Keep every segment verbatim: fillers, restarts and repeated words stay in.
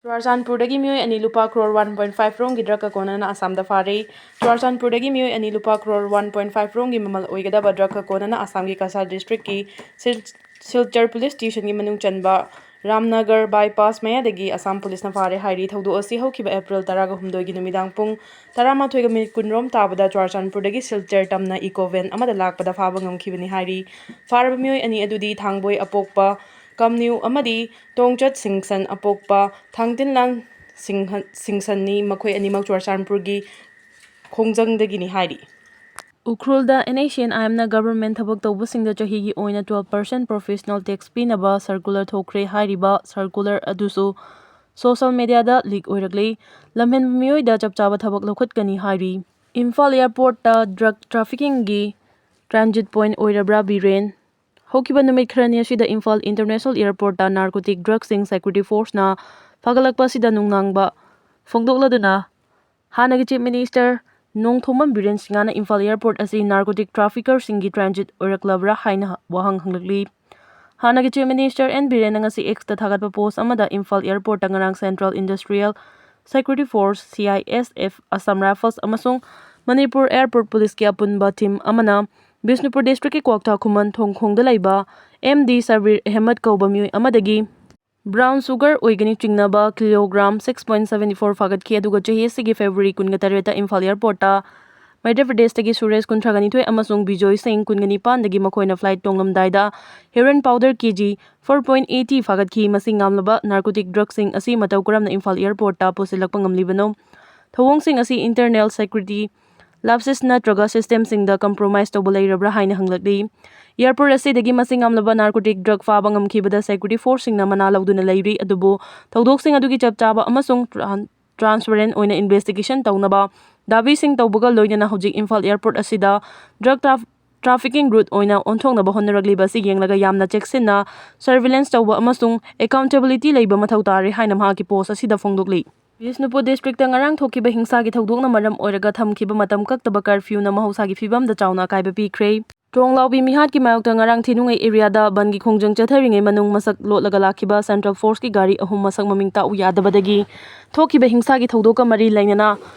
ꯆꯨꯔꯥꯆꯥꯟꯄꯨꯔꯗꯒꯤ ꯃꯤꯑꯣꯏ ꯑꯅꯤ ꯂꯨꯄꯥ ꯀ꯭ꯔꯣꯔ ꯋꯥꯟ ꯄꯣꯏꯟ ꯐꯥꯏꯚ ꯔꯣꯝꯒꯤ ꯗ꯭ꯔꯛꯀ ꯀꯣꯟꯅꯅ ꯑꯁꯥꯝꯗ ꯐꯥꯔꯦ꯫ ꯆꯨꯔꯥꯆꯥꯟꯄꯨꯔꯗꯒꯤ ꯃꯤꯑꯣꯏ ꯑꯅꯤ ꯂꯨꯄꯥ ꯀ꯭ꯔꯣꯔ ꯋꯥꯟ ꯄꯣꯏꯟ ꯐꯥꯏꯚ ꯔꯣꯝꯒꯤ ꯃꯃꯜ ꯑꯣꯏꯒꯗꯕ ꯗ꯭ꯔꯛꯀ ꯀꯣꯟꯅꯅ ꯑꯁꯥꯝꯒꯤ ꯀꯁꯥꯔ ꯗꯤꯁꯇ꯭ꯔꯤꯛꯀꯤ ꯁꯤꯜ-, ꯁꯤꯜꯆꯔ ꯄꯨꯂꯤꯁ ꯁ꯭ꯇꯦꯁꯟꯒꯤ ꯃꯅꯨꯡ ꯆꯟꯕ ꯔꯥꯝꯅꯒꯔ ꯕꯥꯏꯄꯥꯁ ꯃꯌꯥꯗꯒꯤ ꯑꯁꯥꯝ ꯄꯨꯂꯤꯁꯅ ꯐꯥꯔꯦ ꯍꯥꯏꯔꯤ꯫ ꯊꯧꯗꯣꯛ ꯑꯁꯤ ꯍꯧꯈꯤꯕ ꯑꯦꯄ꯭ꯔꯤꯜ ꯇꯔꯥꯒ ꯍꯨꯝꯗꯣꯏꯒꯤ ꯅꯨꯃꯤꯗꯥꯡ ꯄꯨꯡ ꯇꯔꯥꯃꯥꯊꯣꯏꯒ ꯃꯤꯅꯤꯠ ꯀꯨꯟꯔꯣꯝ ꯇꯥꯕꯗ ꯆꯨꯔꯥꯆꯥꯟꯄꯨꯔꯗꯒꯤ ꯁꯤꯜꯆꯔ ꯇꯝꯅ ꯏꯀꯣ ꯚꯦꯟ ꯑꯃꯗ ꯂꯥꯛꯄꯗ ꯐꯥꯕ ꯉꯝꯈꯤꯕꯅꯤ ꯍꯥꯏꯔꯤ꯫ ꯐꯥꯔꯕ ꯃꯤꯑꯣꯏ ꯑꯅꯤ ꯑꯗꯨꯗꯤ ꯊꯥꯡꯕꯣꯏ ꯑꯄꯣꯛꯄ ꯀꯝꯅ꯭ꯌꯨ ꯑꯃꯗꯤ ꯇꯣꯡꯆꯠ ꯁꯤꯡꯁꯟ ꯑꯄꯣꯛꯄ ꯊꯥꯡꯇꯤꯟꯂꯥꯡ ꯁꯤꯡꯍ-, ꯁꯤꯡꯁꯟꯅꯤ꯫ ꯃꯈꯣꯏ ꯑꯅꯤꯃꯛ ꯆꯨꯔꯥꯆꯥꯟꯄꯨꯔꯒꯤ ꯈꯣꯡꯖꯪꯗꯒꯤꯅꯤ ꯍꯥꯏꯔꯤ꯫ ꯎꯈ꯭ꯔꯨꯜꯗ NHAIMꯅ ꯒꯚꯔꯟꯃꯦꯟ ꯊꯕꯛ ꯇꯧꯕꯁꯤꯡꯗ ꯆꯍꯤꯒꯤ ꯑꯣꯏꯅ twelve percent professional tax ꯄꯤꯅꯕ ꯁꯔꯀꯨꯂꯔ ꯊꯣꯛꯈ꯭ꯔꯦ꯫ ꯍꯥꯏꯔꯤꯕ ꯁꯔꯀꯨꯂꯔ ꯑꯗꯨꯁꯨ ꯁꯣꯁꯦꯜ ꯃꯦꯗꯤꯌꯥꯗ ꯂꯤꯛ ꯑꯣꯏꯔꯛꯂꯤ꯫ ꯂꯝꯍꯦꯟꯕ ꯃꯤꯑꯣꯏꯗ ꯆꯞ ꯆꯥꯕ ꯊꯕꯛ ꯂꯧꯈꯠꯀꯅꯤ ꯍꯥꯏꯔꯤ꯫ ꯏꯝꯐꯥꯜ ꯑꯦꯌꯔꯄꯣꯔꯠꯇ ꯗ꯭ꯔꯒ ꯇ꯭ꯔꯥꯐꯤꯀꯤꯡꯒꯤ ꯇ꯭ꯔꯥꯟꯖꯤꯠ ꯄꯣꯏꯟꯠ ꯑꯣꯏꯔꯕ꯭ꯔꯥ ꯕꯤꯔꯦꯟ? ꯍꯧꯈꯤꯕ ꯅꯨꯃꯤꯠ ꯈꯔꯅꯤ ꯑꯁꯤꯗ ꯏꯝꯐꯥꯜ ꯏꯟꯇꯔꯅꯦꯁꯅꯦꯜ ꯑꯦꯌꯔꯄꯣꯔꯠꯇ ꯅꯥꯔꯀꯣꯇꯤꯛ ꯗ꯭ꯔꯒꯁꯤꯡ ꯁꯦꯀ꯭ꯌꯨꯔꯤꯇꯤ ꯐꯣꯔꯁꯅ ꯐꯥꯒꯠꯂꯛꯄ ꯑꯁꯤꯗ ꯅꯨꯡꯅꯥꯡꯕ ꯐꯣꯡꯗꯣꯛꯂꯗꯨꯅ ꯍꯥꯟꯅꯒꯤ ꯆꯤꯐ ꯃꯤꯅꯤꯁꯇꯔ ꯅꯣꯡꯊꯣꯝꯕꯝ ꯕꯤꯔꯦꯟ ꯁꯤꯡꯍꯅ ꯏꯝꯐꯥꯜ ꯑꯦꯌꯔꯄꯣꯔꯠ ꯑꯁꯤ ꯅꯥꯔꯀꯣꯇꯤꯛ ꯇ꯭ꯔꯥꯐꯤꯀꯔꯁꯤꯡꯒꯤ ꯇ꯭ꯔꯥꯟꯖꯤꯠ ꯑꯣꯏꯔꯛꯂꯕ꯭ꯔꯥ ꯍꯥꯏꯅ ꯋꯥꯍꯪ ꯍꯪꯂꯛꯂꯤ꯫ ꯍꯥꯟꯅꯒꯤ ꯆꯤꯐ ꯃꯤꯅꯤꯁꯇꯔ ꯑꯦꯟ ꯕꯤꯔꯦꯟꯅ ꯉꯁꯤ ꯑꯦꯛꯁꯇ ꯊꯥꯒꯠꯄ ꯄꯣꯁ ꯑꯃꯗ ꯏꯝꯐꯥꯜ ꯑꯦꯌꯔꯄꯣꯔꯠꯇ ꯉꯔꯥꯡ central industrial security force, CISF, Assam rifles ꯑꯃꯁꯨꯡ ꯃꯅꯤꯄꯨꯔ ꯑꯦꯌꯔꯄꯣꯔꯠ ꯄꯨꯂꯤꯁꯀꯤ ꯑꯄꯨꯟꯕ ꯇꯤꯝ ꯑꯃꯅ ꯕꯤꯁꯅꯨꯄꯨꯔ ꯗꯤꯁꯇ꯭ꯔꯤꯛꯀꯤ ꯀ꯭ꯋꯥꯛꯊꯥ ꯈꯨꯃꯟ ꯊꯣꯡꯈꯣꯡꯗ ꯂꯩꯕ MD ꯁꯕꯤꯔ ꯑꯍꯃꯗ ꯀꯧꯕ ꯃꯤꯑꯣꯏ ꯑꯃꯗꯒꯤ ꯕ꯭ꯔꯥꯎꯟ ꯁꯨꯒꯔ ꯑꯣꯏꯒꯅꯤ ꯆꯤꯡꯅꯕ kilogram six point seven four ꯐꯥꯒꯠꯈꯤ, ꯑꯗꯨꯒ ꯆꯍꯤ ꯑꯁꯤꯒꯤ ꯐꯦꯕ꯭ꯔꯨꯋꯥꯔꯤ ꯀꯨꯟꯒ ꯇꯔꯦꯠꯇ ꯏꯝꯐꯥꯜ ꯑꯦꯌꯔꯄꯣꯔꯠꯇ ꯃꯙ꯭ꯌ ꯄ꯭ꯔꯗꯦꯁꯇꯒꯤ ꯁꯨꯔꯦꯁ ꯀꯨꯟꯊ꯭ꯔꯥꯒ ꯅꯤꯊꯣꯏ ꯑꯃꯁꯨꯡ ꯕꯤꯖꯣꯏ ꯁꯤꯡ ꯀꯨꯟꯒ ꯅꯤꯄꯥꯟꯗꯒꯤ ꯃꯈꯣꯏꯅ ꯐ꯭ꯂꯥꯏꯠ ꯇꯣꯡꯂꯝꯗꯥꯏꯗ heroin powder KG four point eighty ꯐꯥꯒꯠꯈꯤ꯫ ꯃꯁꯤꯡ ꯌꯥꯝꯂꯕ ꯅꯥꯔꯀꯣꯇꯤꯛ ꯗ꯭ꯔꯒꯁꯤꯡ ꯑꯁꯤ ꯃꯇꯧ ꯀꯔꯝꯅ ꯏꯝꯐꯥꯜ ꯑꯦꯌꯔꯄꯣꯔꯠꯇ ꯄꯨꯁꯤꯜꯂꯛꯄ ꯉꯝꯂꯤꯕꯅꯣ? ꯊꯧꯑꯣꯡꯁꯤꯡ ꯑꯁꯤ ꯏꯟꯇꯔꯅꯦꯜ ꯁꯦꯀ꯭ꯌꯨꯔꯤꯇꯤ ꯂꯥꯞꯁꯦꯁ ꯅꯠꯇ꯭ꯔꯒ ꯁꯤꯁꯇꯦꯝꯁꯤꯡꯗ ꯀꯝꯄ꯭ꯔꯣꯃꯥꯏꯁ ꯇꯧꯕ ꯂꯩꯔꯕ꯭ꯔꯥ ꯍꯥꯏꯅ ꯍꯪꯂꯛꯂꯤ꯫ ꯑꯦꯌꯔꯄꯣꯔꯠ ꯑꯁꯤꯗꯒꯤ ꯃꯁꯤꯡ ꯌꯥꯝꯂꯕ ꯅꯥꯔꯀꯣꯇꯤꯛ ꯗ꯭ꯔꯒ ꯐꯥꯕ ꯉꯝꯈꯤꯕꯗ ꯁꯦꯀ꯭ꯌꯨꯔꯤꯇꯤ ꯐꯣꯔꯁꯁꯤꯡꯅ ꯃꯅꯥ ꯂꯧꯗꯨꯅ ꯂꯩꯔꯤ, ꯑꯗꯨꯕꯨ ꯊꯧꯗꯣꯛꯁꯤꯡ ꯑꯗꯨꯒꯤ ꯆꯞ ꯆꯥꯕ ꯑꯃꯁꯨꯡ ꯇ꯭ꯔꯥꯟ-, ꯇ꯭ꯔꯥꯟꯁꯄꯔꯦꯟ ꯑꯣꯏꯅ ꯏꯟꯚꯦꯁꯇꯤꯒꯦꯁꯟ ꯇꯧꯅꯕ ꯗꯥꯕꯤꯁꯤꯡ ꯇꯧꯕꯒ ꯂꯣꯏꯅꯅ ꯍꯧꯖꯤꯛ ꯏꯝꯐꯥꯜ ꯑꯦꯌꯔꯄꯣꯔꯠ ꯑꯁꯤꯗ ꯗ꯭ꯔꯒ ꯇ꯭ꯔꯥꯐ-, ꯇ꯭ꯔꯥꯐꯤꯀꯤꯡ ꯔꯨꯠ ꯑꯣꯏꯅ ꯑꯣꯟꯊꯣꯛꯅꯕ ꯍꯣꯠꯅꯔꯛꯂꯤꯕ ꯑꯁꯤ ꯌꯦꯡꯂꯒ ꯌꯥꯝꯅ ꯆꯦꯛꯁꯤꯟꯅ ꯁꯔꯚꯤꯂꯦꯟꯁ ꯇꯧꯕ ꯑꯃꯁꯨꯡ ꯑꯦꯀꯥꯎꯟꯇꯦꯕꯤꯂꯤꯇꯤ ꯂꯩꯕ ꯃꯊꯧ ꯇꯥꯔꯦ ꯍꯥꯏꯅ ꯃꯍꯥꯛꯀꯤ ꯄꯣꯁ ꯑꯁꯤꯗ ꯐꯣꯡꯗꯣꯛꯂꯤ꯫ ꯕꯤꯁꯅꯨꯄꯨꯔ ꯗꯤꯁꯇ꯭ꯔꯤꯛꯇ ꯉꯔꯥꯡ ꯊꯣꯛꯈꯤꯕ ꯍꯤꯡꯁꯥꯒꯤ ꯊꯧꯗꯣꯛꯅ ꯃꯔꯝ ꯑꯣꯏꯔꯒ ꯊꯝꯈꯤꯕ ꯃꯇꯝ ꯀꯛꯇꯕ ꯀꯔꯐ꯭ꯌꯨꯅ ꯃꯍꯧꯁꯥꯒꯤ ꯐꯤꯕꯝꯗ ꯆꯥꯎꯅ ꯑꯀꯥꯏꯕ ꯄꯤꯈ꯭ꯔꯦ꯫ ꯇ꯭ꯔꯣꯡꯂꯥꯎꯕꯤ ꯃꯤꯍꯥꯠꯀꯤ ꯃꯥꯌꯣꯛꯇ ꯉꯔꯥꯡ ꯊꯤꯅꯨꯡꯉꯩ ꯑꯦꯔꯤꯌꯥꯗ ꯕꯟꯒꯤ ꯈꯣꯡꯖꯪ ꯆꯠꯊꯔꯤꯉꯩ ꯃꯅꯨꯡ ꯃꯁꯛ ꯂꯣꯠꯂꯒ ꯂꯥꯛꯈꯤꯕ ꯁꯦꯟꯇ꯭ꯔꯦꯜ ꯐꯣꯔꯁꯀꯤ ꯒꯥꯔꯤ ꯑꯍꯨꯝ ꯃꯁꯛ ꯃꯃꯤꯡ ꯇꯥꯛꯎ ꯌꯥꯗꯕꯗꯒꯤ ꯊꯣꯛꯈꯤꯕ ꯍꯤꯡꯁꯥꯒꯤ ꯊꯧꯗꯣꯛꯀ ꯃꯔꯤ ꯂꯩꯅꯅ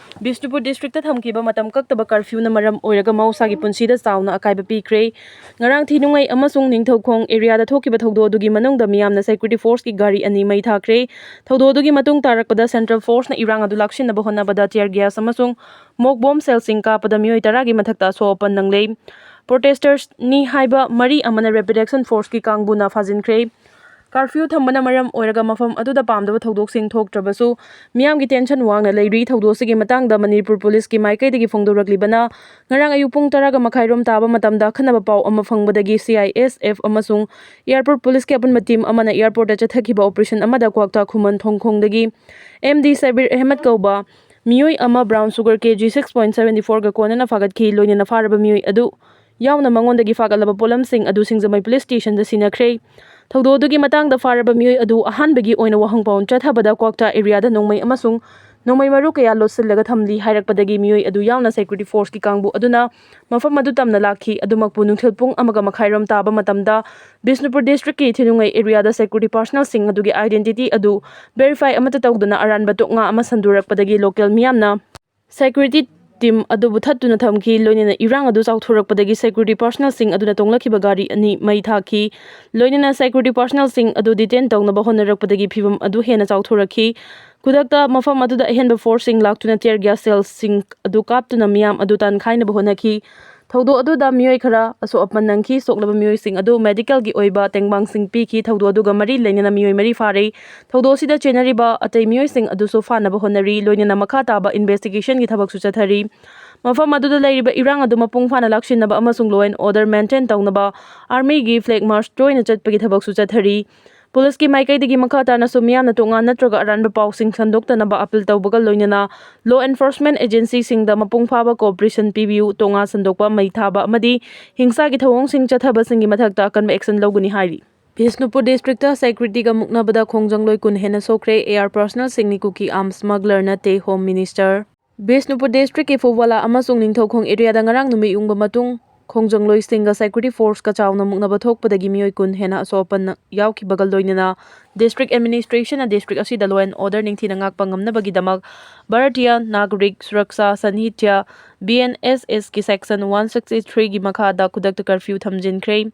ꯕꯤꯁꯅꯨꯄꯨꯔ ꯗꯤꯁꯇ꯭ꯔꯤꯛꯇ ꯊꯝꯈꯤꯕ ꯃꯇꯝ ꯀꯛꯇꯕ ꯀꯔꯐ꯭ꯌꯨꯅ ꯃꯔꯝ ꯑꯣꯏꯔꯒ ꯃꯍꯧꯁꯥꯒꯤ ꯄꯨꯟꯁꯤꯗ ꯆꯥꯎꯅ ꯑꯀꯥꯏꯕ ꯄꯤꯈ꯭ꯔꯦ꯫ ꯉꯔꯥꯡ ꯊꯤꯅꯨꯡꯉꯩ ꯑꯃꯁꯨꯡ ꯅꯤꯡꯊꯧꯈꯣꯡ ꯑꯦꯔꯤꯌꯥꯗ ꯊꯣꯛꯈꯤꯕ ꯊꯧꯗꯣꯛ ꯑꯗꯨꯒꯤ ꯃꯅꯨꯡꯗ ꯃꯤꯌꯥꯝꯅ ꯁꯦꯀ꯭ꯌꯨꯔꯤꯇꯤ ꯐꯣꯔꯁꯀꯤ ꯒꯥꯔꯤ ꯑꯅꯤ ꯃꯩ ꯊꯥꯈ꯭ꯔꯦ꯫ ꯊꯧꯗꯣꯛ ꯑꯗꯨꯒꯤ ꯃꯇꯨꯡ ꯇꯥꯔꯛꯄꯗ ꯁꯦꯟꯇ꯭ꯔꯦꯜ ꯐꯣꯔꯁꯅ ꯏꯔꯥꯡ ꯑꯗꯨ ꯂꯥꯛꯁꯤꯟꯅꯕ ꯍꯣꯠꯅꯕꯗ ꯇꯤꯌꯔ ꯒ꯭ꯌꯥꯁ ꯑꯃꯁꯨꯡ ꯃꯣꯛ ꯕꯣꯝ ꯁꯦꯜꯁꯤꯡ ꯀꯥꯞꯄꯗ ꯃꯤꯑꯣꯏ ꯇꯔꯥꯒꯤ ꯃꯊꯛꯇ ꯑꯁꯣꯛ ꯑꯄꯟ ꯅꯪꯂꯦ꯫ ꯄ꯭ꯔꯣꯇꯦꯁꯇꯔꯁꯅꯤ ꯍꯥꯏꯕ ꯃꯔꯤ ꯑꯃꯅ ꯔꯦꯄꯤꯗ ꯑꯦꯛꯁꯟ ꯐꯣꯔꯁꯀꯤ ꯀꯥꯡꯕꯨꯅ ꯐꯥꯖꯤꯟꯈ꯭ꯔꯦ꯫ ꯀꯥꯔꯐ꯭ꯌꯨ ꯊꯝꯕꯅ ꯃꯔꯝ ꯑꯣꯏꯔꯒ ꯃꯐꯝ ꯑꯗꯨꯗ ꯄꯥꯝꯗꯕ ꯊꯧꯗꯣꯛꯁꯤꯡ ꯊꯣꯛꯇ꯭ꯔꯕꯁꯨ, ꯃꯤꯌꯥꯝꯒꯤ ꯇꯦꯟꯁꯟ ꯋꯥꯡꯅ ꯂꯩꯔꯤ꯫ ꯊꯧꯗꯣꯛꯁꯤꯒꯤ ꯃꯇꯥꯡꯗ ꯃꯅꯤꯄꯨꯔ ꯄꯨꯂꯤꯁꯀꯤ ꯃꯥꯏꯀꯩꯗꯒꯤ ꯐꯣꯡꯗꯣꯔꯛꯂꯤꯕꯅ, ꯉꯔꯥꯡ ꯑꯌꯨꯛ ꯄꯨꯡ ꯇꯔꯥꯒ ꯃꯈꯥꯏꯔꯣꯝ ꯇꯥꯕ ꯃꯇꯝꯗ ꯑꯈꯟꯅꯕ ꯄꯥꯎ ꯑꯃ ꯐꯪꯕꯗꯒꯤ ꯁꯤ ꯑꯥꯏ ꯑꯦꯁ ꯑꯦꯐ ꯑꯃꯁꯨꯡ ꯑꯦꯌꯥꯔꯄꯣꯔꯠ ꯄꯨꯂꯤꯁꯀꯤ ꯑꯄꯨꯟꯕ ꯇꯤꯝ ꯑꯃꯅ ꯑꯦꯌꯥꯔꯄꯣꯔꯠꯇ ꯆꯠꯊꯈꯤꯕ ꯑꯣꯄꯔꯦꯁꯟ ꯑꯃꯗ ꯀ꯭ꯋꯥꯛꯇꯥ ꯈꯨꯃꯟ ꯊꯣꯡꯈꯣꯡꯗꯒꯤ ꯑꯦꯝ ꯗꯤ ꯁꯕꯤꯔ ꯑꯍꯃꯗ ꯀꯧꯕ ꯃꯤꯑꯣꯏ ꯑꯃ ꯕ꯭ꯔꯥꯎꯟ ꯁꯨꯒꯔ ꯀꯦ ꯖꯤ ꯁꯤꯛꯁ ꯄꯣꯏꯟ ꯁꯕꯦꯟꯇꯤ ꯐꯣꯔꯒ ꯀꯣꯟꯅꯅ ꯐꯥꯒꯠꯈꯤ꯫ ꯂꯣꯏꯅꯅ ꯐꯥꯔꯕ ꯃꯤꯑꯣꯏ ꯑꯗꯨ ꯌꯥꯎꯅ ꯃꯉꯣꯟꯗꯒꯤ ꯐꯥꯒꯠꯂꯕ ꯄꯣꯠꯂꯝꯁꯤꯡ ꯑꯗꯨ ꯁꯤꯡꯖꯃꯩ ꯄꯨꯂꯤꯁ ꯁ꯭ꯇꯦꯁꯟꯗ ꯁꯤꯟꯅꯈ꯭ꯔꯦ꯫ ꯊꯧꯗꯣꯛ ꯑꯗꯨꯒꯤ ꯃꯇꯥꯡꯗ ꯐꯥꯔꯕ ꯃꯤꯑꯣꯏ ꯑꯗꯨ ꯑꯍꯥꯟꯕꯒꯤ ꯑꯣꯏꯅ ꯋꯥꯍꯪ ꯄꯥꯎꯟ ꯆꯠꯊꯕꯗ ꯀ꯭ꯋꯥꯛꯇꯥ ꯑꯦꯔꯤꯌꯥꯗ ꯅꯣꯡꯃꯩ ꯑꯃꯁꯨꯡ ꯅꯣꯡꯃꯩ ꯃꯔꯨ ꯀꯌꯥ ꯂꯣꯠꯁꯤꯜꯂꯒ ꯊꯝꯂꯤ ꯍꯥꯏꯔꯛꯄꯗꯒꯤ ꯃꯤꯑꯣꯏ ꯑꯗꯨ ꯌꯥꯎꯅ ꯁꯦꯀ꯭ꯌꯨꯔꯤꯇꯤ ꯐꯣꯔꯁꯀꯤ ꯀꯥꯡꯕꯨ ꯑꯗꯨꯅ ꯃꯐꯝ ꯑꯗꯨ ꯇꯝꯅ ꯂꯥꯛꯈꯤ꯫ ꯑꯗꯨꯃꯛꯄꯨ ꯅꯨꯡꯊꯤꯜ ꯄꯨꯡ ꯑꯃꯒ ꯃꯈꯥꯏꯔꯣꯝ ꯇꯥꯕ ꯃꯇꯝꯗ ꯕꯤꯁꯅꯨꯄꯨꯔ ꯗꯤꯁꯇ꯭ꯔꯤꯛꯀꯤ ꯊꯤꯅꯨꯡꯉꯩ ꯑꯦꯔꯤꯌꯥꯗ ꯁꯦꯀ꯭ꯌꯨꯔꯤꯇꯤ ꯄꯥꯔꯁꯅꯦꯜꯁꯤꯡ ꯑꯗꯨꯒꯤ ꯑꯥꯏꯗꯦꯟꯇꯤꯇꯤ ꯑꯗꯨ ꯚꯦꯔꯤꯐꯥꯏ ꯑꯃꯠꯇ ꯇꯧꯗꯅ ꯑꯔꯥꯟꯕ ꯇꯣꯛꯉꯥ ꯑꯃ ꯁꯟꯗꯣꯔꯛꯄꯗꯒꯤ ꯂꯣꯀꯦꯜ ꯃꯤꯌꯥꯝꯅ ꯁꯦꯀ꯭ꯌꯨꯔꯤꯇꯤ ꯇꯤꯝ ꯑꯗꯨꯕꯨ ꯊꯠꯇꯨꯅ ꯊꯝꯈꯤ꯫ ꯂꯣꯏꯅꯅ ꯏꯔꯥꯡ ꯑꯗꯨ ꯆꯥꯎꯊꯣꯔꯛꯄꯗꯒꯤ ꯁꯦꯀ꯭ꯌꯨꯔꯤꯇꯤ ꯄꯥꯔꯁꯅꯦꯜꯁꯤꯡ ꯑꯗꯨꯅ ꯇꯣꯡꯂꯛꯈꯤꯕ ꯒꯥꯔꯤ ꯑꯅꯤ ꯃꯩ ꯊꯥꯈꯤ꯫ ꯂꯣꯏꯅꯅ ꯁꯦꯀ꯭ꯌꯨꯔꯤꯇꯤ ꯄꯥꯔꯁꯅꯦꯜꯁꯤꯡ ꯑꯗꯨ ꯗꯤꯇꯦꯟ ꯇꯧꯅꯕ ꯍꯣꯠꯅꯔꯛꯄꯗꯒꯤ ꯐꯤꯚꯝ ꯑꯗꯨ ꯍꯦꯟꯅ ꯆꯥꯎꯊꯣꯔꯛꯈꯤ꯫ ꯈꯨꯗꯛꯇ ꯃꯐꯝ ꯑꯗꯨꯗ ꯑꯍꯦꯟꯕ ꯐꯣꯔꯁꯁꯤꯡ ꯂꯥꯛꯇꯨꯅ ꯇꯤꯌꯔ ꯒ꯭ꯌꯥꯁ ꯁꯦꯜꯁꯤꯡ ꯑꯗꯨ ꯀꯥꯞꯇꯨꯅ ꯃꯤꯌꯥꯝ ꯑꯗꯨ ꯇꯥꯟꯈꯥꯏꯅꯕ ꯍꯣꯠꯅꯈꯤ꯫ ꯊꯧꯗꯣꯛ ꯑꯗꯨꯗ ꯃꯤꯑꯣꯏ ꯈꯔ ꯑꯁꯣꯛ ꯑꯄꯟ ꯅꯪꯈꯤ꯫ ꯁꯣꯛꯂꯕ ꯃꯤꯑꯣꯏꯁꯤꯡ ꯑꯗꯨ ꯃꯦꯗꯤꯀꯦꯜꯒꯤ ꯑꯣꯏꯕ ꯇꯦꯡꯕꯥꯡꯁꯤꯡ ꯄꯤꯈꯤ꯫ ꯊꯧꯗꯣꯛ ꯑꯗꯨꯒ ꯃꯔꯤ ꯂꯩꯅꯅ ꯃꯤꯑꯣꯏ ꯃꯔꯤ ꯐꯥꯔꯦ꯫ ꯊꯧꯗꯣꯛ ꯑꯁꯤꯗ ꯆꯦꯟꯅꯔꯤꯕ ꯑꯇꯩ ꯃꯤꯑꯣꯏꯁꯤꯡ ꯑꯗꯨꯁꯨ ꯐꯥꯅꯕ ꯍꯣꯠꯅꯔꯤ꯫ ꯂꯣꯏꯅꯅ ꯃꯈꯥ ꯇꯥꯕ ꯏꯟꯚꯦꯁꯇꯤꯒꯦꯁꯟꯒꯤ ꯊꯕꯛꯁꯨ ꯆꯠꯊꯔꯤ꯫ ꯃꯐꯝ ꯑꯗꯨꯗ ꯂꯩꯔꯤꯕ ꯏꯔꯥꯡ ꯑꯗꯨ ꯃꯄꯨꯡ ꯐꯥꯅ ꯂꯥꯛꯁꯤꯟꯅꯕ ꯑꯃꯁꯨꯡ law and order maintain ꯇꯧꯅꯕ ꯑꯥꯔꯃꯤꯒꯤ ꯐ꯭ꯂꯦꯒ ꯃꯥꯔꯆ ꯇꯣꯏꯅ ꯆꯠꯄꯒꯤ ꯊꯕꯛꯁꯨ ꯆꯠꯊꯔꯤ꯫ ꯄꯨꯂꯤꯁꯀꯤ ꯃꯥꯏꯀꯩꯗꯒꯤ ꯃꯈꯥ ꯇꯥꯅꯁꯨ ꯃꯤꯌꯥꯝꯅ ꯇꯣꯉꯥꯟ ꯅꯠꯇ꯭ꯔꯒ ꯑꯔꯥꯟꯕ ꯄꯥꯎꯁꯤꯡ ꯁꯟꯗꯣꯛꯇꯅꯕ ꯑꯄꯤꯜ ꯇꯧꯕꯒ ꯂꯣꯏꯅꯅ law enforcement agencyꯁꯤꯡꯗ ꯃꯄꯨꯡ ꯐꯥꯕ cooperation ꯄꯤꯕꯤꯌꯨ꯫ ꯇꯣꯉꯥꯟ ꯁꯟꯗꯣꯛꯄ, ꯃꯩ ꯊꯥꯕ ꯑꯃꯗꯤ ꯍꯤꯡꯁꯥꯒꯤ ꯊꯧꯑꯣꯡꯁꯤꯡ ꯆꯠꯊꯕꯁꯤꯡꯒꯤ ꯃꯊꯛꯇ ꯑꯀꯟꯕ action ꯂꯧꯒꯅꯤ ꯍꯥꯏꯔꯤ꯫ ꯕꯤꯁꯅꯨꯄꯨꯔ ꯗꯤꯁꯇ꯭ꯔꯤꯛꯇ ꯁꯦꯀ꯭ꯌꯨꯔꯤꯇꯤꯒ ꯃꯨꯛꯅꯕꯗ ꯈꯣꯡꯖꯪꯂꯣꯏ ꯀꯨꯟ ꯍꯦꯟꯅ ꯁꯣꯛꯈ꯭ꯔꯦ꯫ ꯑꯦꯌꯥꯔ ꯄꯥꯔꯁꯅꯦꯜꯁꯤꯡꯅꯤ ꯀꯨꯀꯤ ꯑꯥꯔꯝꯁ ꯁ꯭ꯃꯒꯂꯔ ꯅꯠꯇꯦ, ꯍꯣꯝ ꯃꯤꯅꯤꯁꯇꯔ꯫ ꯕꯤꯁꯅꯨꯄꯨꯔ ꯗꯤꯁꯇ꯭ꯔꯤꯛꯀꯤ ꯐꯨꯋꯥꯂꯥ ꯑꯃꯁꯨꯡ ꯅꯤꯡꯊꯧꯈꯣꯡ ꯑꯦꯔꯤꯌꯥꯗ ꯉꯔꯥꯡ ꯅꯨꯃꯤꯠ ꯌꯨꯡꯕ ꯃꯇꯨꯡ ꯈꯣꯡꯖꯪꯂꯣꯏꯁꯤꯡꯒ security forceꯀ ꯆꯥꯎꯅ ꯃꯨꯛꯅꯕ ꯊꯣꯛꯄꯗꯒꯤ ꯃꯤꯑꯣꯏ ꯀꯨꯟ ꯍꯦꯟꯅ ꯑꯁꯣꯛ ꯑꯄꯟ ꯌꯥꯎꯈꯤꯕꯒ ꯂꯣꯏꯅꯅ district administrationꯅ district ꯑꯁꯤꯗ law and order ꯅꯤꯡꯊꯤꯅ ꯉꯥꯛꯄ ꯉꯝꯅꯕꯒꯤꯗꯃꯛ Bharatiya Nagarik Suraksha Sanhitya, B N S Sꯀꯤ section one sixty threeꯒꯤ ꯃꯈꯥꯗ ꯈꯨꯗꯛꯇ curfew ꯊꯝꯖꯤꯟꯈ꯭ꯔꯦ꯫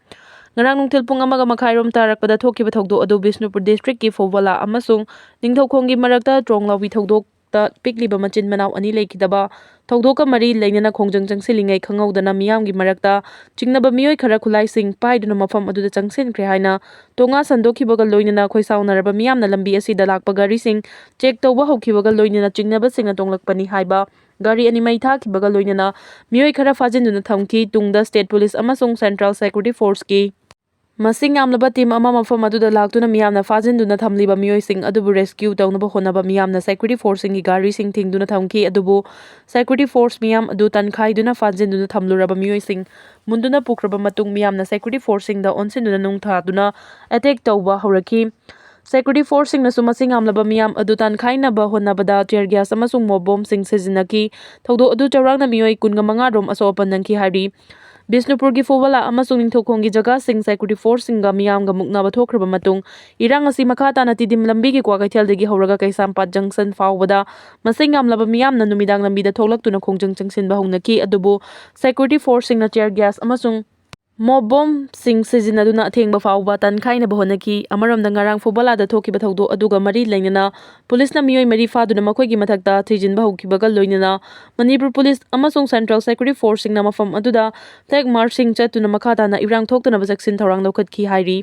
ꯉꯔꯥꯡ ꯅꯨꯡꯊꯤꯜ ꯄꯨꯡ ꯑꯃꯒ ꯃꯈꯥꯏꯔꯣꯝ ꯇꯥꯔꯛꯄꯗ ꯊꯣꯛꯈꯤꯕ ꯊꯧꯗꯣꯛ ꯑꯗꯨ ꯕꯤꯁꯅꯨꯄꯨꯔ districtꯀꯤ ꯐꯧꯕꯂꯥ ꯑꯃꯁꯨꯡ ꯅꯤꯡꯊꯧꯈꯣꯡꯒꯤ ꯃꯔꯛꯇ ꯇ꯭ꯔꯣꯡ ꯂꯥꯎꯕꯤ ꯊꯧꯗꯣꯛꯇ ꯄꯤꯛꯂꯤꯕ ꯃꯆꯤꯟ ꯃꯅꯥꯎ ꯑꯅꯤ ꯂꯩꯈꯤꯗꯕ ꯊꯧꯗꯣꯛꯀ ꯃꯔꯤ ꯂꯩꯅꯅ ꯈꯣꯡꯖꯪ ꯆꯪꯁꯤꯜꯂꯤꯉꯩ ꯈꯪꯍꯧꯗꯅ ꯃꯤꯌꯥꯝꯒꯤ ꯃꯔꯛꯇ ꯆꯤꯡꯅꯕ ꯃꯤꯑꯣꯏ ꯈꯔ ꯈꯨꯠꯂꯥꯏꯁꯤꯡ ꯄꯥꯏꯗꯨꯅ ꯃꯐꯝ ꯑꯗꯨꯗ ꯆꯪꯁꯤꯟꯈ꯭ꯔꯦ ꯍꯥꯏꯅ ꯇꯣꯉꯥ ꯁꯟꯗꯣꯛꯈꯤꯕꯒ ꯂꯣꯏꯅꯅ ꯈꯣꯏꯁꯥꯎꯅꯔꯕ ꯃꯤꯌꯥꯝꯅ ꯂꯝꯕꯤ ꯑꯁꯤꯗ ꯂꯥꯛꯄ ꯒꯥꯔꯤꯁꯤꯡ check ꯇꯧꯕ ꯍꯧꯈꯤꯕꯒ ꯂꯣꯏꯅꯅ ꯆꯤꯡꯅꯕꯁꯤꯡꯅ ꯇꯣꯡꯂꯛꯄꯅꯤ ꯍꯥꯏꯕ ꯒꯥꯔꯤ ꯑꯅꯤ ꯃꯩ ꯊꯥꯈꯤꯕꯒ ꯂꯣꯏꯅꯅ ꯃꯤꯑꯣꯏ ꯈꯔ ꯐꯥꯖꯤꯟꯗꯨꯅ ꯊꯝꯈꯤ꯫ ꯇꯨꯡꯗ state police ꯑꯃꯁꯨꯡ central security forceꯀꯤ ꯃꯁꯤꯡ ꯌꯥꯝꯂꯕ team ꯑꯃ ꯃꯐꯝ ꯑꯗꯨꯗ ꯂꯥꯛꯇꯨꯅ ꯃꯤꯌꯥꯝꯅ ꯐꯥꯖꯤꯟꯗꯨꯅ ꯊꯝꯂꯤꯕ ꯃꯤꯑꯣꯏꯁꯤꯡ ꯑꯗꯨꯕꯨ rescue ꯇꯧꯅꯕ ꯍꯣꯠꯅꯕ ꯃꯤꯌꯥꯝꯅ security forceꯁꯤꯡꯒꯤ ꯒꯥꯔꯤꯁꯤꯡ ꯊꯤꯡꯗꯨꯅ ꯊꯝꯈꯤ꯫ ꯑꯗꯨꯕꯨ security force ꯃꯤꯌꯥꯝ ꯑꯗꯨ ꯇꯟꯈꯥꯏꯗꯨꯅ ꯐꯥꯖꯤꯟꯗꯨꯅ ꯊꯝꯂꯨꯔꯕ ꯃꯤꯑꯣꯏꯁꯤꯡ ꯃꯨꯟꯗꯨꯅ ꯄꯨꯈ꯭ꯔꯕ ꯃꯇꯨꯡ ꯃꯤꯌꯥꯝꯅ security forceꯁꯤꯡꯗ ꯑꯣꯟꯁꯤꯟꯗꯨꯅ ꯅꯨꯡ ꯊꯥꯗꯨꯅ attack ꯇꯧꯕ ꯍꯧꯔꯛꯈꯤ꯫ Security forceꯁꯤꯡꯅꯁꯨ ꯃꯁꯤꯡ ꯌꯥꯝꯂꯕ ꯃꯤꯌꯥꯝ ꯑꯗꯨ ꯇꯥꯟꯈꯥꯏꯅꯕ ꯍꯣꯠꯅꯕꯗ tear gas ꯑꯃꯁꯨꯡ mob bombꯁꯤꯡ ꯁꯤꯖꯤꯟꯅꯈꯤ꯫ ꯊꯧꯗꯣꯛ ꯑꯗꯨ ꯆꯥꯎꯔꯥꯛꯅ ꯃꯤꯑꯣꯏ ꯀꯨꯟꯒ ꯃꯉꯥ ꯔꯣꯝ ꯑꯁꯣꯛ ꯑꯄꯟ ꯅꯪꯈꯤ ꯍꯥꯏꯔꯤ꯫ ꯕꯤꯁꯅꯨꯄꯨꯔꯒꯤ ꯐꯧꯕꯂꯥ ꯑꯃꯁꯨꯡ ꯅꯤꯡꯊꯧꯈꯣꯡꯒꯤ ꯖꯒꯥꯁꯤꯡ security forceꯁꯤꯡꯒ ꯃꯤꯌꯥꯝꯒ ꯃꯨꯛꯅꯕ ꯊꯣꯛꯈ꯭ꯔꯕ ꯃꯇꯨꯡ ꯏꯔꯥꯡ ꯑꯁꯤ ꯃꯈꯥ ꯇꯥꯅ ꯇꯤꯗꯤꯝ ꯂꯝꯕꯤꯒꯤ ꯀ꯭ꯋꯥꯀꯩꯊꯦꯜꯗꯒꯤ ꯍꯧꯔꯒ ꯀꯩꯁꯥꯝꯄꯥꯠ junction ꯐꯥꯎꯕꯗ ꯃꯁꯤꯡ ꯌꯥꯝꯂꯕ ꯃꯤꯌꯥꯝꯅ ꯅꯨꯃꯤꯗꯥꯡ ꯂꯝꯕꯤꯗ ꯊꯣꯛꯂꯛꯇꯨꯅ ꯈꯣꯡꯖꯪ ꯆꯪꯁꯤꯟꯕ ꯍꯧꯅꯈꯤ꯫ ꯑꯗꯨꯕꯨ security forceꯁꯤꯡꯅ tear gas ꯑꯃꯁꯨꯡ mob bombꯁꯤꯡ ꯁꯤꯖꯤꯟꯅꯗꯨꯅ ꯑꯊꯦꯡꯕ ꯐꯥꯎꯕ ꯇꯟꯈꯥꯏꯅꯕ ꯍꯣꯠꯅꯈꯤ꯫ ꯑꯃꯔꯣꯝꯗ ꯉꯔꯥꯡ ꯐꯧꯕꯂꯥꯗ ꯊꯣꯛꯈꯤꯕ ꯊꯧꯗꯣꯛ ꯑꯗꯨꯒ ꯃꯔꯤ ꯂꯩꯅꯅ ꯄꯨꯂꯤꯁꯅ ꯃꯤꯑꯣꯏ ꯃꯔꯤ ꯐꯥꯗꯨꯅ ꯃꯈꯣꯏꯒꯤ ꯃꯊꯛꯇ ꯊꯤꯖꯤꯟꯕ ꯍꯧꯈꯤꯕꯒ ꯂꯣꯏꯅꯅ ꯃꯅꯤꯄꯨꯔ ꯄꯨꯂꯤꯁ ꯑꯃꯁꯨꯡ central security forceꯁꯤꯡꯅ ꯃꯐꯝ ꯑꯗꯨꯗ flag marchꯁꯤꯡ ꯆꯠꯇꯨꯅ ꯃꯈꯥ ꯇꯥꯅ ꯏꯔꯥꯡ ꯊꯣꯛꯇꯅꯕ ꯆꯦꯛꯁꯤꯟ ꯊꯧꯔꯥꯡ ꯂꯧꯈꯠꯈꯤ ꯍꯥꯏꯔꯤ꯫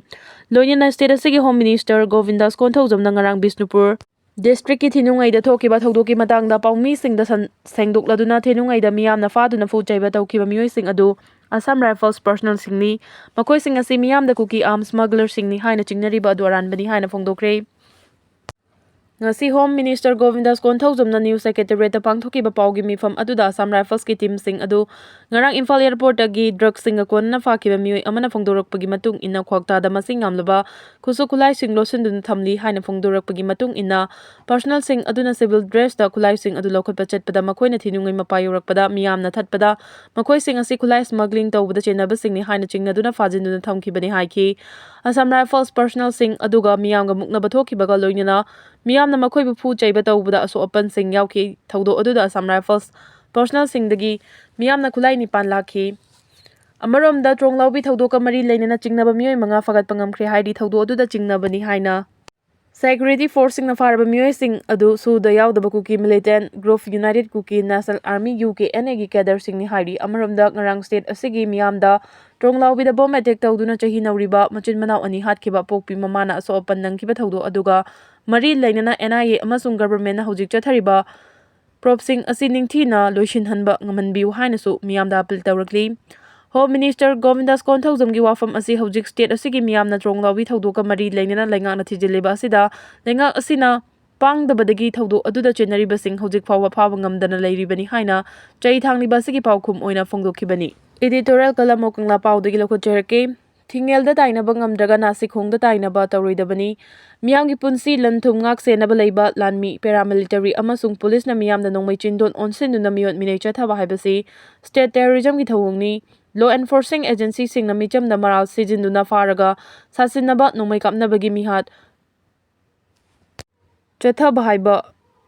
ꯂꯣꯏꯅꯅ state ꯑꯁꯤꯒꯤ home minister ꯒꯣꯕꯤꯟꯗꯥꯁ ꯀꯣꯟꯊꯧꯖꯝꯅ ꯉꯔꯥꯡ ꯕꯤꯁꯅꯨꯄꯨꯔ districtꯀꯤ ꯊꯤꯅꯨꯡꯉꯩꯗ ꯊꯣꯛꯈꯤꯕ ꯊꯧꯗꯣꯛꯀꯤ ꯃꯇꯥꯡꯗ ꯄꯥꯎꯃꯤꯁꯤꯡꯗ ꯁꯟ-, ꯁꯦꯡꯗꯣꯛꯂꯗꯨꯅ ꯊꯤꯅꯨꯡꯉꯩꯗ ꯃꯤꯌꯥꯝꯅ ꯐꯥꯗꯨꯅ ꯐꯨ ꯆꯩꯕ ꯇꯧꯈꯤꯕ ꯃꯤꯑꯣꯏꯁꯤꯡ ꯑꯗꯨ Assam Rifles personnelꯁꯤꯡꯅꯤ꯫ ꯃꯈꯣꯏꯁꯤꯡ ꯑꯁꯤ ꯃꯤꯌꯥꯝꯗ ꯀꯨꯀꯤ arms smugglerꯁꯤꯡꯅꯤ ꯍꯥꯏꯅ ꯆꯤꯡꯅꯔꯤꯕ ꯑꯗꯨ ꯑꯔꯥꯟꯕꯅꯤ ꯍꯥꯏꯅ ꯐꯣꯡꯗꯣꯛꯈ꯭ꯔꯦ꯫ ꯉꯁꯤ Home Minister ꯒꯣꯕꯤꯟꯗꯥꯁ ꯀꯣꯟꯊꯧꯖꯝꯅ News Secretariat ꯇ ꯄꯥꯡꯊꯣꯛꯈꯤꯕ ꯄꯥꯎꯒꯤ ꯃꯤꯐꯝ ꯑꯗꯨꯗ Assam Rifles ꯀꯤ team ꯁꯤꯡ ꯑꯗꯨ ꯉꯔꯥꯡ ꯏꯝꯐꯥꯜ airport ꯇꯒꯤ drug ꯁꯤꯡꯒ ꯀꯣꯟꯅꯅ ꯐꯥꯈꯤꯕ ꯃꯤꯑꯣꯏ ꯑꯃꯅ ꯐꯣꯡꯗꯣꯔꯛꯄꯒꯤ ꯃꯇꯨꯡ ꯏꯟꯅ ꯈ꯭ꯋꯥꯛꯇꯥꯗ ꯃꯁꯤꯡ ꯌꯥꯝꯂꯕ ꯈꯨꯠꯁꯨ ꯈꯨꯠꯂꯥꯏꯁꯤꯡ ꯂꯣꯠꯁꯤꯟꯗꯨꯅ ꯊꯝꯂꯤ ꯍꯥꯏꯅ ꯐꯣꯡꯗꯣꯔꯛꯄꯒꯤ ꯃꯇꯨꯡ ꯏꯟꯅ personnel ꯁꯤꯡ ꯑꯗꯨꯅ civil dress ꯇ ꯈꯨꯠꯂꯥꯏꯁꯤꯡ ꯑꯗꯨ ꯂꯧꯈꯠꯄ ꯆꯠꯄꯗ ꯃꯈꯣꯏꯅ ꯊꯤꯅꯨꯡꯉꯩ ꯃꯄꯥ ꯌꯧꯔꯛꯄꯗ ꯃꯤꯌꯥꯝꯅ ꯊꯠꯄꯗ ꯃꯈꯣꯏꯁꯤꯡ ꯑꯁꯤ ꯈꯨꯠꯂꯥꯏ smuggling ꯇꯧꯕꯗ ꯆꯦꯟꯅꯕꯁꯤꯡꯅꯤ ꯍꯥꯏꯅ ꯆꯤꯡꯅꯗꯨꯅ ꯐꯥꯖꯤꯟꯗꯨꯅ ꯊꯝꯈꯤꯕꯅꯤ ꯍꯥꯏꯈꯤ꯫ Assam Rifles personnel ꯁꯤꯡ ꯑꯗꯨꯒ ꯃꯤꯌꯥꯝꯒ ꯃꯨꯛꯅꯕ ꯊꯣꯛꯈꯤꯕꯒ ꯂꯣꯏꯅꯅ ꯃꯤꯌꯥꯝꯅ ꯃꯈꯣꯏꯕꯨ ꯐꯨ ꯆꯩꯕ ꯇꯧꯕꯗ ꯑꯁꯣꯛ ꯑꯄꯟꯁꯤꯡ ꯌꯥꯎꯈꯤ꯫ ꯊꯧꯗꯣꯛ ꯑꯗꯨꯗ Assam Rifles personnel ꯁꯤꯡꯗꯒꯤ ꯃꯤꯌꯥꯝꯅ ꯈꯨꯠꯂꯥꯏ ꯅꯤꯄꯥꯟ ꯂꯥꯛꯈꯤ꯫ ꯑꯃꯔꯣꯝꯗ, ꯇ꯭ꯔꯣꯡꯂꯥꯎꯕꯤ ꯊꯧꯗꯣꯛꯀ ꯃꯔꯤ ꯂꯩꯅꯅ ꯆꯤꯡꯅꯕ ꯃꯤꯑꯣꯏ ꯃꯉꯥ ꯐꯥꯒꯠꯄ ꯉꯝꯈ꯭ꯔꯦ ꯍꯥꯏꯔꯤ꯫ ꯊꯧꯗꯣꯛ ꯑꯗꯨꯗ ꯆꯤꯡꯅꯕꯅꯤ ꯍꯥꯏꯅ security force ꯁꯤꯡꯅ ꯐꯥꯔꯕ ꯃꯤꯑꯣꯏꯁꯤꯡ ꯑꯗꯨ ꯁꯨꯗ ꯌꯥꯎꯗꯕ ꯀꯨꯀꯤ militant group United Kuki National Army, U K N A ꯒꯤ cadre ꯁꯤꯡꯅꯤ ꯍꯥꯏꯔꯤ꯫ ꯑꯃꯔꯣꯝꯗ, ꯉꯔꯥꯡ state ꯑꯁꯤꯒꯤ ꯃꯤꯌꯥꯝꯗ ꯇ꯭ꯔꯣꯡꯂꯥꯎꯕꯤꯗ bomb attack ꯇꯧꯗꯨꯅ ꯆꯍꯤ ꯅꯧꯔꯤꯕ ꯃꯆꯤꯟ ꯃꯅꯥꯎ ꯑꯅꯤ ꯍꯥꯠꯈꯤꯕ ꯄꯣꯛꯄꯤ ꯃꯃꯥꯅ ꯑꯁꯣꯛ ꯑꯄꯟ ꯅꯪꯈꯤꯕ ꯊꯧꯗꯣꯛ ꯑꯗꯨꯒ ꯃꯔꯤ ꯂꯩꯅꯅ N I A ꯑꯃꯁꯨꯡ government ꯅ ꯍꯧꯖꯤꯛ ꯆꯠꯊꯔꯤꯕ probe ꯁꯤꯡ ꯑꯁꯤ ꯅꯤꯡꯊꯤꯅ ꯂꯣꯏꯁꯤꯟꯍꯟꯕ ꯉꯝꯍꯟꯕꯤꯌꯨ ꯍꯥꯏꯅꯁꯨ ꯃꯤꯌꯥꯝꯗ appeal ꯇꯧꯔꯛꯂꯤ꯫ Home Minister ꯒꯣꯕꯤꯟꯗꯥꯁ ꯀꯣꯟꯊꯧꯖꯝꯒꯤ ꯋꯥꯐꯝ ꯑꯁꯤ ꯍꯧꯖꯤꯛ state ꯑꯁꯤꯒꯤ ꯃꯤꯌꯥꯝꯅ ꯇ꯭ꯔꯣꯡꯂꯥꯎꯕꯤ ꯊꯧꯗꯣꯛꯀ ꯃꯔꯤ ꯂꯩꯅꯅ ꯂꯩꯉꯥꯛꯅ ꯊꯤꯖꯤꯜꯂꯤꯕ ꯑꯁꯤꯗ ꯂꯩꯉꯥꯛ ꯑꯁꯤꯅ ꯄꯥꯡꯗꯕꯗꯒꯤ ꯊꯧꯗꯣꯛ ꯑꯗꯨꯗ ꯆꯦꯟꯅꯔꯤꯕꯁꯤꯡ ꯍꯧꯖꯤꯛ ꯐꯥꯎꯕ ꯐꯥꯕ ꯉꯝꯗꯅ ꯂꯩꯔꯤꯕꯅꯤ ꯍꯥꯏꯅ ꯆꯩ ꯊꯥꯡꯂꯤꯕ ꯑꯁꯤꯒꯤ ꯄꯥꯎꯈꯨꯝ ꯑꯣꯏꯅ ꯐꯣꯡꯗꯣꯛꯈꯤꯕꯅꯤ꯫ Editorial column ꯑꯣ ꯀꯪꯂꯥ ꯄꯥꯎꯗꯒꯤ ꯂꯧꯈꯠꯆꯔꯛꯀꯦ꯫ ꯊꯤꯡꯉꯦꯜꯗ ꯇꯥꯏꯅꯕ ꯉꯝꯗ꯭ꯔꯒ ꯅꯥꯁꯤꯛꯈꯣꯡꯗ ꯇꯥꯏꯅꯕ ꯇꯧꯔꯣꯏꯗꯕꯅꯤ꯫ ꯃꯤꯌꯥꯝꯒꯤ ꯄꯨꯟꯁꯤ ꯂꯟ ꯊꯨꯝ ꯉꯥꯛ ꯁꯦꯟꯅꯕ ꯂꯩꯕ ꯂꯥꯟꯃꯤ, paramilitary ꯑꯃꯁꯨꯡ police ꯅ ꯃꯤꯌꯥꯝꯗ ꯅꯣꯡꯃꯩ ꯆꯤꯟꯗꯣꯟ ꯑꯣꯟꯁꯤꯟꯗꯨꯅ ꯃꯤꯑꯣꯠ ꯃꯤꯅꯩ ꯆꯠꯊꯕ ꯍꯥꯏꯕꯁꯤ state terrorism ꯒꯤ ꯊꯧꯑꯣꯡꯅꯤ꯫ Law enforcing agency ꯁꯤꯡꯅ ꯃꯤꯆꯝꯗ ꯃꯔꯥꯜ ꯁꯤꯖꯤꯟꯗꯨꯅ ꯐꯥꯔꯒ ꯁꯥꯁꯤꯟꯅꯕ, ꯅꯣꯡꯃꯩ ꯀꯥꯞꯅꯕꯒꯤ ꯃꯤꯍꯥꯠ ꯆꯠꯊꯕ ꯍꯥꯏꯕ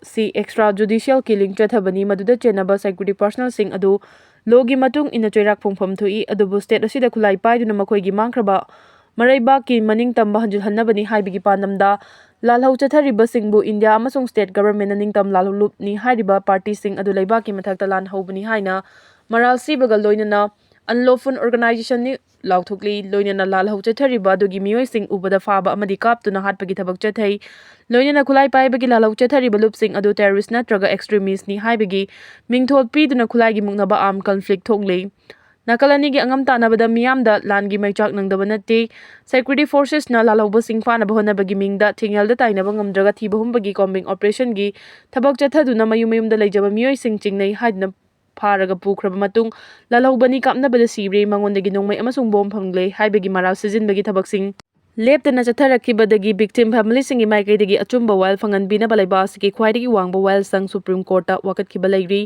ꯁꯤ extra judicial killing ꯆꯠꯊꯕꯅꯤ꯫ ꯃꯗꯨꯗ ꯆꯦꯟꯅꯕ security personnel ꯁꯤꯡ ꯑꯗꯨ law ꯒꯤ ꯃꯇꯨꯡ ꯏꯟꯅ ꯆꯩꯔꯥꯛ ꯐꯣꯡꯐꯝ ꯊꯣꯛꯏ, ꯑꯗꯨꯕꯨ state ꯑꯁꯤꯗ ꯈꯨꯠꯂꯥꯏ ꯄꯥꯏꯗꯨꯅ ꯃꯈꯣꯏꯒꯤ ꯃꯥꯡꯈ꯭ꯔꯕ ꯃꯔꯩꯕꯥꯛꯀꯤ ꯃꯅꯤꯡꯇꯝꯕ ꯍꯟꯖꯤꯜꯍꯟꯅꯕꯅꯤ ꯍꯥꯏꯕꯒꯤ ꯄꯥꯟꯗꯝꯗ ꯂꯥꯜꯍꯧ ꯆꯠꯊꯔꯤꯕꯁꯤꯡꯕꯨ India ꯑꯃꯁꯨꯡ state government ꯅ ꯅꯤꯡꯇꯝ ꯂꯥꯜꯍꯧꯂꯨꯞꯅꯤ ꯍꯥꯏꯔꯤꯕ party ꯁꯤꯡ ꯑꯗꯨ ꯂꯩꯕꯥꯛꯀꯤ ꯃꯊꯛꯇ ꯂꯥꯟꯍꯧꯕꯅꯤ ꯍꯥꯏꯅ ꯃꯔꯥꯜ ꯁꯤꯕꯒ ꯂꯣꯏꯅꯅ unlawful organization ꯅꯤ ꯂꯥꯎꯊꯣꯛꯂꯤ꯫ ꯂꯣꯏꯅꯅ ꯂꯥꯜꯍꯧ ꯆꯠꯊꯔꯤꯕ ꯑꯗꯨꯒꯤ ꯃꯤꯑꯣꯏꯁꯤꯡ ꯎꯕꯗ ꯐꯥꯕ ꯑꯃꯗꯤ ꯀꯥꯞꯇꯨꯅ ꯍꯥꯠꯄꯒꯤ ꯊꯕꯛ ꯆꯠꯊꯩ꯫ ꯂꯣꯏꯅꯅ ꯈꯨꯠꯂꯥꯏ ꯄꯥꯏꯕꯒꯤ ꯂꯥꯜꯍꯧ ꯆꯠꯊꯔꯤꯕ ꯂꯨꯞꯁꯤꯡ ꯑꯗꯨ terrorist ꯅꯠꯇ꯭ꯔꯒ extremist ꯅꯤ ꯍꯥꯏꯕꯒꯤ ꯃꯤꯡꯊꯣꯜ ꯄꯤꯗꯨꯅ ꯈꯨꯠꯂꯥꯏꯒꯤ ꯃꯨꯛꯅꯕ arm conflict ꯊꯣꯛꯂꯤ꯫ ꯅꯥꯀꯜ ꯑꯅꯤꯒꯤ ꯑꯉꯝ ꯇꯥꯟꯅꯕꯗ ꯃꯤꯌꯥꯝꯗ ꯂꯥꯟꯒꯤ ꯃꯩꯆꯥꯛ ꯅꯪꯗꯕ ꯅꯠꯇꯦ꯫ Security Forces ꯅ ꯂꯥꯜꯍꯧꯕꯁꯤꯡ ꯐꯥꯅꯕ ꯍꯣꯠꯅꯕꯒꯤ ꯃꯤꯡꯗ ꯊꯤꯡꯉꯦꯜꯗ ꯇꯥꯏꯅꯕ ꯉꯝꯗ꯭ꯔꯒ ꯊꯤꯕ ꯍꯨꯝꯕꯒꯤ combing operation ꯒꯤ ꯊꯕꯛ ꯆꯠꯊꯗꯨꯅ ꯃꯌꯨꯝ ꯃꯌꯨꯝꯗ ꯂꯩꯖꯕ ꯃꯤꯑꯣꯏꯁꯤꯡ ꯆꯤꯡꯅꯩ ꯍꯥꯏꯗꯨꯅ ꯐꯥꯔꯒ ꯄꯨꯈ꯭ꯔꯕ ꯃꯇꯨꯡ, ꯂꯥꯜꯍꯧꯕꯅꯤ ꯀꯥꯞꯅꯕꯗ ꯁꯤꯔꯦ, ꯃꯉꯣꯟꯗꯒꯤ ꯅꯣꯡꯃꯩ ꯑꯃꯁꯨꯡ ꯕꯣꯝ ꯐꯪꯂꯦ ꯍꯥꯏꯕꯒꯤ ꯃꯔꯥꯜ ꯁꯤꯖꯤꯟꯕꯒꯤ ꯊꯕꯛꯁꯤꯡ ꯂꯦꯞꯇꯅ ꯆꯠꯊꯔꯛꯈꯤꯕꯗꯒꯤ victim family ꯁꯤꯡꯒꯤ ꯃꯥꯏꯀꯩꯗꯒꯤ ꯑꯆꯨꯝꯕ ꯋꯥꯌꯦꯜ ꯐꯪꯍꯟꯕꯤꯅꯕ ꯂꯩꯕꯥꯛ ꯑꯁꯤꯒꯤ ꯈ꯭ꯋꯥꯏꯗꯒꯤ ꯋꯥꯡꯕ ꯋꯥꯌꯦꯜꯁꯪ Supreme Court ꯇ ꯋꯥꯀꯠꯈꯤꯕ ꯂꯩꯔꯤ꯫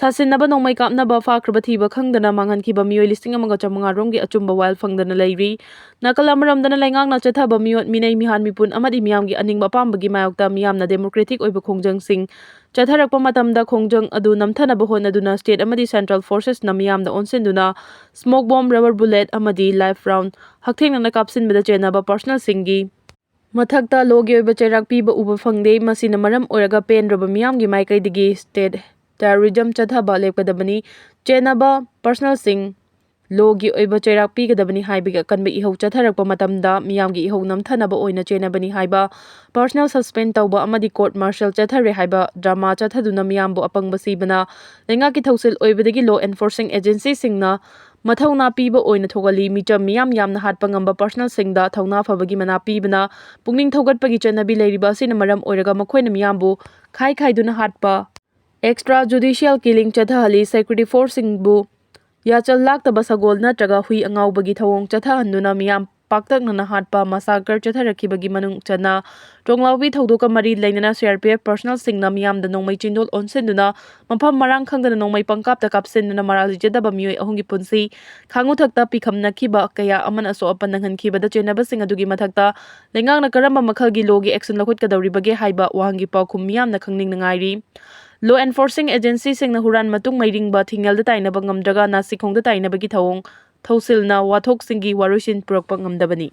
ꯁꯥꯁꯤꯟꯅꯕ ꯅꯣꯡꯃꯩ ꯀꯥꯞꯅꯕ ꯐꯥꯈ꯭ꯔꯕ ꯊꯤꯕ ꯈꯪꯗꯅ ꯃꯥꯡꯍꯟꯈꯤꯕ ꯃꯤꯑꯣꯏ ꯂꯤꯁꯤꯡ ꯑꯃꯒ ꯆꯥꯃꯉꯥ ꯔꯣꯝꯒꯤ ꯑꯆꯨꯝꯕ ꯋꯥꯌꯦꯜ ꯐꯪꯗꯅ ꯂꯩꯔꯤ꯫ ꯅꯥꯀꯜ ꯑꯃꯔꯣꯝꯗꯅ ꯂꯩꯉꯥꯛꯅ ꯆꯠꯊꯕ ꯃꯤꯑꯣꯠ ꯃꯤꯅꯩ ꯃꯤꯍꯥꯟ ꯃꯤꯄꯨꯟ ꯑꯃꯗꯤ ꯃꯤꯌꯥꯝꯒꯤ ꯑꯅꯤꯡꯕ ꯑꯄꯥꯝꯕꯒꯤ ꯃꯥꯌꯣꯛꯇ ꯃꯤꯌꯥꯝꯅ democratic ꯑꯣꯏꯕ ꯈꯣꯡꯖꯪꯁꯤꯡ ꯆꯠꯊꯔꯛꯄ ꯃꯇꯝꯗ ꯈꯣꯡꯖꯪ ꯑꯗꯨ ꯅꯝꯊꯅꯕ ꯍꯣꯠꯅꯗꯨꯅ state ꯑꯃꯗꯤ central forces ꯅ ꯃꯤꯌꯥꯝꯗ ꯑꯣꯟꯁꯤꯟꯗꯨꯅ smoke bomb, rubber bullet ꯑꯃꯗꯤ live round ꯍꯛꯊꯦꯡꯅꯅ ꯀꯥꯞꯁꯤꯟꯕꯗ ꯆꯦꯟꯅꯕ personnel ꯁꯤꯡꯒꯤ ꯃꯊꯛꯇ law ꯒꯤ ꯑꯣꯏꯕ ꯆꯩꯔꯥꯛ ꯄꯤꯕ ꯎꯕ ꯐꯪꯗꯦ꯫ ꯃꯁꯤꯅ ꯃꯔꯝ ꯑꯣꯏꯔꯒ ꯄꯦꯟꯗ꯭ꯔꯕ ꯃꯤꯌꯥꯝꯒꯤ ꯃꯥꯏꯀꯩꯗꯒꯤ state terrorism ꯆꯠꯊꯕ ꯂꯦꯞꯀꯗꯕꯅꯤ꯫ ꯆꯦꯟꯅꯕ personnel ꯁꯤꯡ law ꯒꯤ ꯑꯣꯏꯕ ꯆꯩꯔꯥꯛ ꯄꯤꯒꯗꯕꯅꯤ ꯍꯥꯏꯕꯒꯤ ꯑꯀꯟꯕ ꯏꯍꯧ ꯆꯠꯊꯔꯛꯄ ꯃꯇꯝꯗ ꯃꯤꯌꯥꯝꯒꯤ ꯏꯍꯧ ꯅꯝꯊꯅꯕ ꯑꯣꯏꯅ ꯆꯦꯟꯅꯕꯅꯤ ꯍꯥꯏꯕ, personnel suspend ꯇꯧꯕ ꯑꯃꯗꯤ court martial ꯆꯠꯊꯔꯦ ꯍꯥꯏꯕ drama ꯆꯠꯊꯗꯨꯅ ꯃꯤꯌꯥꯝꯕꯨ ꯑꯄꯪꯕ ꯁꯤꯕꯅ ꯂꯩꯉꯥꯛꯀꯤ ꯊꯧꯁꯤꯜ ꯑꯣꯏꯕꯗꯒꯤ law enforcing agency ꯁꯤꯡꯅ ꯃꯊꯧꯅꯥ ꯄꯤꯕ ꯑꯣꯏꯅ ꯊꯣꯛꯍꯜꯂꯤ꯫ ꯃꯤꯆꯝ ꯃꯤꯌꯥꯝ ꯌꯥꯝꯅ ꯍꯥꯠꯄ ꯉꯝꯕ personnel ꯁꯤꯡꯗ ꯊꯧꯅꯥ ꯐꯕꯒꯤ ꯃꯅꯥ ꯄꯤꯕꯅ ꯄꯨꯛꯅꯤꯡ ꯊꯧꯒꯠꯄꯒꯤ ꯆꯠꯅꯕꯤ ꯂꯩꯔꯤꯕ ꯑꯁꯤꯅ ꯃꯔꯝ ꯑꯣꯏꯔꯒ ꯃꯈꯣꯏꯅ ꯃꯤꯌꯥꯝꯕꯨ ꯈꯥꯏ ꯈꯥꯏꯗꯨꯅ ꯍꯥꯠꯄ, extra judicial killing ꯆꯠꯊꯍꯜꯂꯤ꯫ Security force ꯁꯤꯡꯕꯨ ꯌꯥꯆꯜ ꯂꯥꯛꯇꯕ ꯁꯒꯣꯜ ꯅꯠꯇ꯭ꯔꯒ ꯍꯨꯏ ꯑꯉꯥꯎꯕꯒꯤ ꯊꯧꯑꯣꯡ ꯆꯠꯊꯍꯟꯗꯨꯅ ꯃꯤꯌꯥꯝ ꯄꯥꯛꯇꯛꯅꯅ ꯍꯥꯠꯄ, massacre ꯆꯠꯊꯔꯛꯈꯤꯕꯒꯤ ꯃꯅꯨꯡ ꯆꯟꯅ ꯇꯣꯡꯂꯥꯎꯕꯤ ꯊꯧꯗꯣꯛꯀ ꯃꯔꯤ ꯂꯩꯅꯅ C R P F personnel ꯁꯤꯡꯅ ꯃꯤꯌꯥꯝꯗ ꯅꯣꯡꯃꯩ ꯆꯤꯟꯗꯣꯜ ꯑꯣꯟꯁꯤꯟꯗꯨꯅ ꯃꯐꯝ ꯃꯔꯥꯡ ꯈꯪꯗꯅ ꯅꯣꯡꯃꯩ ꯄꯪꯀꯥꯞꯇ ꯀꯥꯞꯁꯤꯟꯗꯨꯅ ꯃꯔꯥꯜ ꯂꯩꯖꯗꯕ ꯃꯤꯑꯣꯏ ꯑꯍꯨꯝꯒꯤ ꯄꯨꯟꯁꯤ ꯈꯥꯡꯉꯨꯊꯛꯇ ꯄꯤꯈꯝꯅꯈꯤꯕ ꯀꯌꯥ ꯑꯃꯅ ꯑꯁꯣꯛ ꯑꯄꯟ ꯅꯪꯍꯟꯈꯤꯕꯗ ꯆꯦꯟꯅꯕꯁꯤꯡ ꯑꯗꯨꯒꯤ ꯃꯊꯛꯇ ꯂꯩꯉꯥꯛꯅ ꯀꯔꯝꯕ ꯃꯈꯜꯒꯤ law ꯒꯤ action ꯂꯧꯈꯠꯀꯗꯧꯔꯤꯕꯒꯦ ꯍꯥꯏꯕ ꯋꯥꯍꯪꯒꯤ ꯄꯥꯎꯈꯨꯝ ꯃꯤꯌꯥꯝꯅ ꯈꯪꯅꯤꯡꯅ ꯉꯥꯏꯔꯤ꯫ Law enforcing agency ꯁꯤꯡꯅ ꯍꯨꯔꯥꯟ ꯃꯇꯨꯡ ꯃꯩꯔꯤꯡꯕ ꯊꯤꯡꯉꯦꯜꯗ ꯇꯥꯏꯅꯕ ꯉꯝꯗ꯭ꯔꯒ ꯅꯥꯁꯤꯈꯣꯡꯗ ꯇꯥꯏꯅꯕꯒꯤ ꯊꯧꯑꯣꯡ ꯊꯧꯁꯤꯜꯅ ꯋꯥꯊꯣꯛꯁꯤꯡꯒꯤ ꯋꯥꯔꯣꯏꯁꯤꯟ ꯄꯨꯔꯛꯄ ꯉꯝꯗꯕꯅꯤ꯫